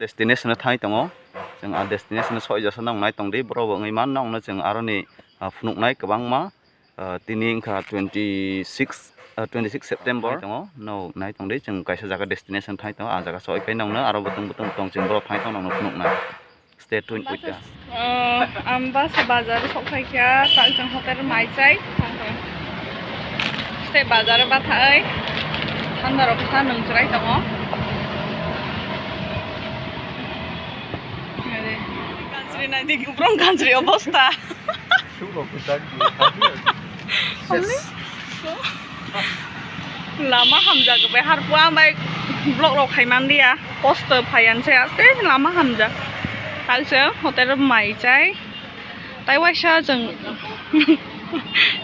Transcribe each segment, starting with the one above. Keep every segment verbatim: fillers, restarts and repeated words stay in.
destination o thai tongo. Chwng a destination o soi jasa nang nai tong di, borok bo wngwi man nang no chwng aroni, ah, phunuknai kwbangma. Ah, tini wngkha twenty six, ah, twenty six September tongo. No nai tong di, chwng kaisa jaga destination thai tongo, a jaga soi kai nang no aro bwtwng bwtwng tong chwng borok thai tong nang no phunuknai. Stay tuned with us. Ah, ang bus bazar sok phai kha, tak jang hotel mai chai. Stay bazar bathai. Thanda rok sa nung chwrai tongo. Are. Country nai di, uprong country obostha. Sugo kutak di. Yes. Lama hamjak bai harpua bai vlog rok khai man dia. Kosto phaiyan se aste lama hamjak. Tang se hotel mai chai. Tai waisa jeng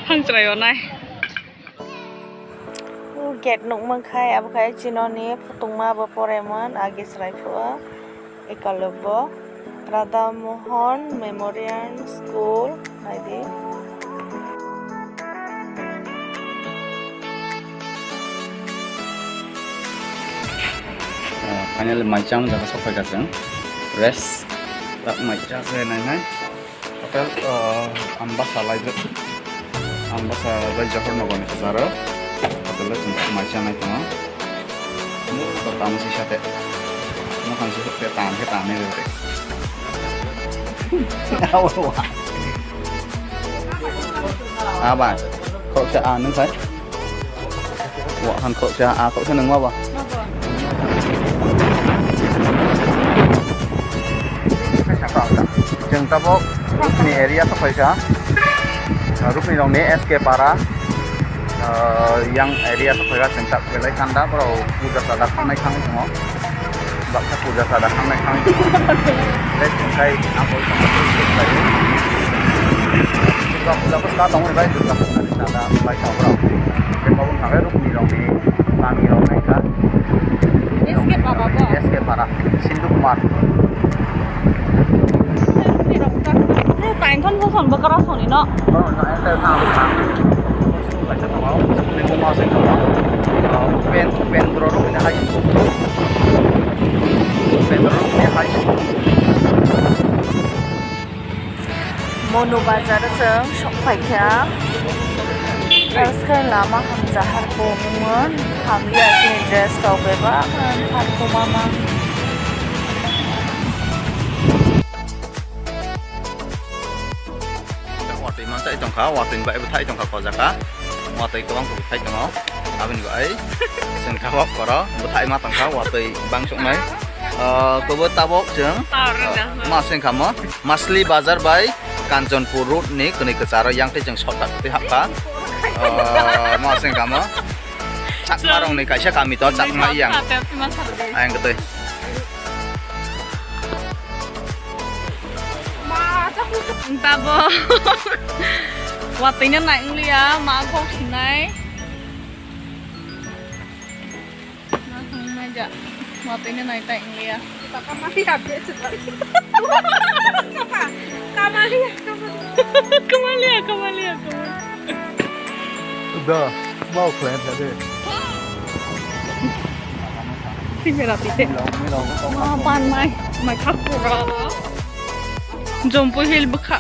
thang chwrai onai. Gate nukmang khai abo khai chinoni phuthungma bo poremon age chwrai phua. Ekalobbo Radha Mohan Memorial School naidi. Ah, finally, mai chang jaga sok phai kha chwng. Rest tak mai chang se nai nai. Hotel, ah, Ambasa Laijak, Ambasa bai Johor Nogor ni kwcharo. Hotel o chwng mai chanai tongo. Mo to tamo si sate. Mo han si te tam ke tam ne de. Awa. Ah, bai. Kok se a nung sai. Wa han kok se a kok se nung ma ba. Chwng tabok Rukni area sokphaikha. Rukni rokni S K Para, ah, yang area sokphaikha, chwng tak belai kanda, borok puja sada khangnai khangwi tongo. Baksa puja sada khangnai khangwi tongo. Tei chwng khai abo Durga puja bwskang tongo bai, Durga puja ni sada belai tongo borok. Tei tabuk kha Rukni rokni kami rok naikha. S K Para bo? S K Para, Sindhu Kumar. Tain thon thon bwkra soni no. Oh, no, ente thang thang. Pen, pen bro rok ni hai. Pen bro rok ni hai. Monu bazar o chwng sok phaikha. Aswk lama hamjahar bo wngmon, hamya chini dress rok bebak wng phan kwma mang. Watwi mansa tongkha, watwi bai bwthai tongkha kojaka. Watwi kwbang khe bwthai tongo. Aboni bai chwng tabok koro bwthai ma tongkha, watwi bangsuknai. Ah, kobo tabok chwng, ah, ma sengkha mo. Masli Bazar bai Kanchanpur road ni kwnwi kwcharo yang tei chwng shortcut twi hapkha. Ah, ma sengkha mo. Chakma rokni kaisa kami to, Chakma yang. Ayang kwtwi. Tabok. Watwino nai wngliya, ma kok sinai. Ma thangmai ja. Watwino nai tai wngliya. Kamalia, kamalia. Kamalia, kamalia, kamalia. Da, mau khlai thade. Phimera pite. Ma pan mai, mai khak pura. Jompu Hill bwkha.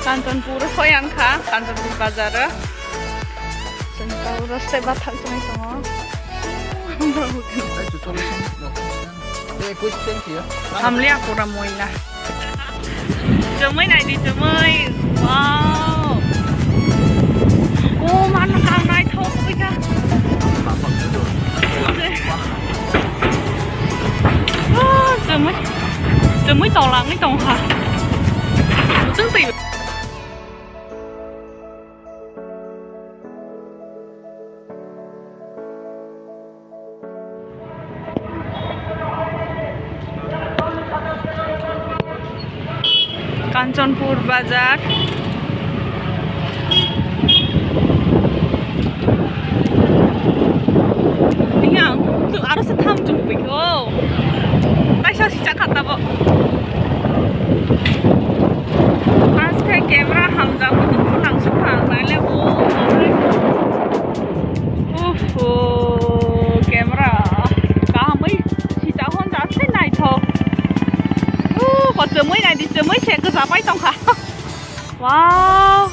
Kanchanpur o soyan kha, Kanchanpur bazar o. Chwng ta uro se bathang chwng tongo. Hamlia pura moila. Chumui nai di, chumui. Wow. Oh, man, ang naithok oi kha. Oh, chumui. Chumui tolangwi tong kha. Chwng twi. Kanchanpur bazar. Iya, aro se tham chung pui ko. Kaisa si chakha tabo. Aske camera hamjak, nang sukha, naile bo. Uff, camera kahamwi sita Chumui nai di, chumui se kwcha pai tongkha. Wow.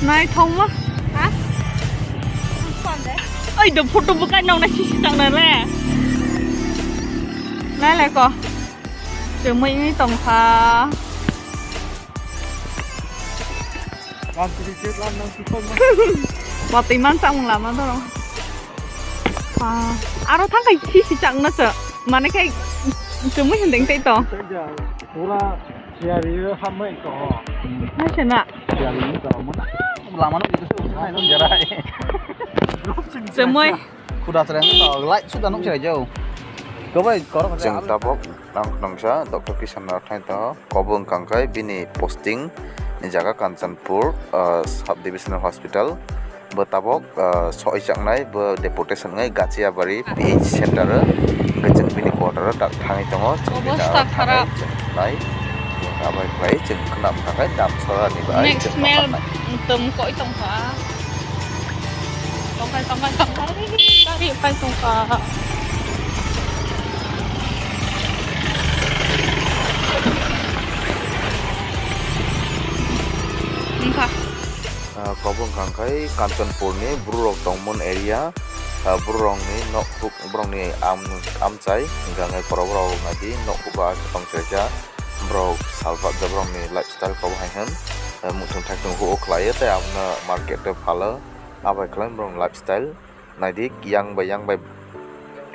Naithokma. Ha? Oi, do photo bukai nong na sisi tang na le. Nai le ko. Chumui ni tongkha. Watwi man samung lama dorong. Ah, aro thangkai sisi changna se. Mane khai chumui hindeng tei to. Pura siyari hamai to. Hai sana. Siyari to mana. Lama no itu sih nai dong jarai. Chumui. Kuda sere to light sudah nuk sere jauh. Kobai korok. Chwng tabok ang nongsa Doctor Kisan Nath hai to. Kobo wngkha khe bini posting ni jaga Kanchanpur, ah, Sub Divisional Hospital. Bo tabok, ah, soi chaknai, bo deputation wngwi Gachiabari P H center o. Hwnkhe chwng bini quarter o tak thangwi tongo. Chwng bini aro thangwi chwng nai. Abai khlai chwng khwnam thakai dam sora ni bai chwng nokar nai. Tong koi tongkha. Tongkai, tongkai, tongkai. Gari pai tongkha. Wngkha. Ah, kobo wngkha khe Kanchanpur ni bru rok tongmon area, ah, bru rok ni nok huk, borok ni am-, amchai, hwnkha khe korok rok nai di nok huk ba tong chai cha, borok salfak ja borok ni lifestyle kobo hai hwn, ah, muchung thaichung huk o khlai o tei abono market o phal o, abai khlai borok ni lifestyle. Naidi, yang bai yang bai,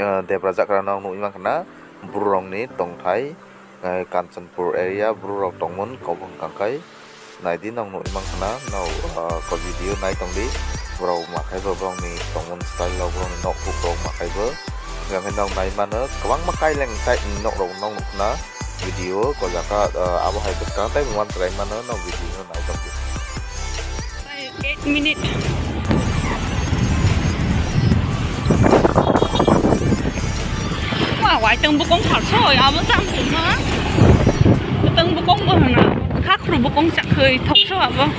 eh, debra jagra no nugwi mankha na, bru rok ni tongthai, eh, Kanchanpur area bru rok tongmon kobong kangkhai. Naidi, nog nugwi mankha na, nog, eh, ko video nai tongdi, borok makhai bo borok ni tongmon style rok, borok ni nok huk rok makhai bo. Hingkha khe nog nai mano, kwbangma kaileng type ni nok rok nog nukha na. Video ko jaka, ah, abo hai bwskang tei muian chwrai mano no video no nai tongdi. Eight minute. Ma, waitang bukong tharsoi, abo cham chum ha. Tang bukong bo hana. Khakhru bukong chakhoi thokso abo.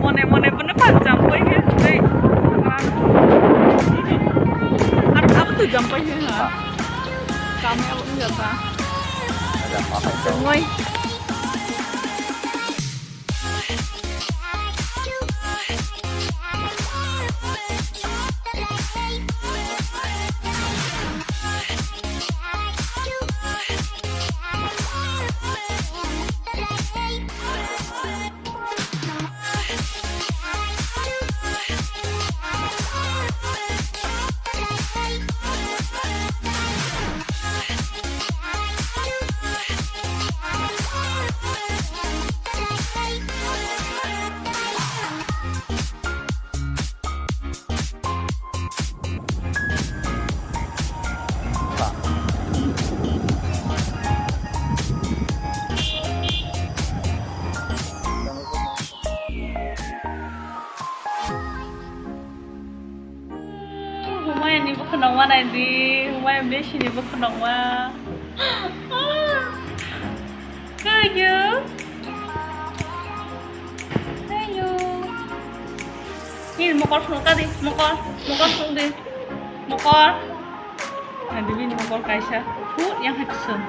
Mone mone bono phan jam pai khe tei. Ar abo to jam pai khe ha. Kam abo wng jata. Jam pai khe. Tongoi. Humaya ni bokhe nongma nai di, humaya besi ni bokhe nongma. Kayo. Kayo. Ni mokol phunuk ka di, mokol, mokol phunuk di. Mokol. Nadi bini mokol kaisa. Hu, yang hai kusum.